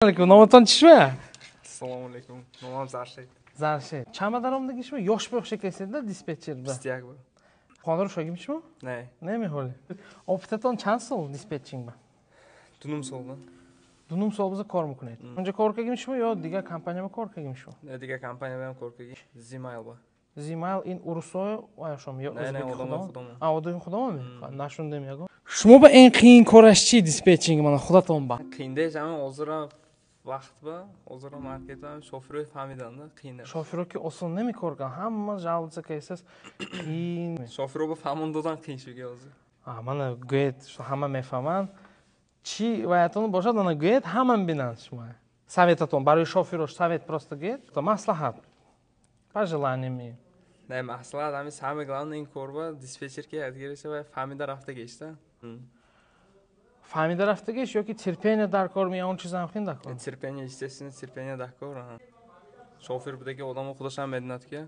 Alaykum, номатон чишма? Assalomu alaykum. Nomim Zarshid. Заршед. Чанд ба даромадагӣ шумо? Ёш ба шеклесед диспетчер ба. 21 ба. Хонадор шогим шумо? Не. Намеҳоли. Опыт атон чанд сол диспетчинг ба? 2.5 солда. 2.5 сол биза кор мекунед. Унҷа кор кардем шумо ё дигар компания ба кор кардем шумо? Не, дигар компания ба кор кардем. Зимайл ба. Зимайл ин урусо ва шом ё Не, не, ӯзбеки одамои худамон? Худамон. А, одами худамон? Нашундем ягон. Шумо ба ин қиин кораш чи диспетчинг мана худатон ба? Қииндеш ҳама ҳозира вақт ба, ҳозира маркет ба шофирой фаҳмиданда қиин. Шофиро ки осон намекор кан, ҳама жаловаться кайсас қиин. Шофиро ба фаҳмон додан қиин шуги ҳозир. А, мана гӯед, ҳама мефаҳманд. Чӣ ваятон бошад, ана гӯед, ҳама бинанд шумо. Совет атон барои шофирош совет просто гӯед, маслиҳат. Пожеланиями. Не, маслиҳат ҳами самое главное ин кор ба диспетчер ки ядгириша ва фаҳмида рафтагишта. Фаҳмида рафтагиш ё ки терпение дар кор мея, он чизам хин дар кор? Терпение, естественно, терпение дар кор. Шофир будаги одамо худашам медонад ки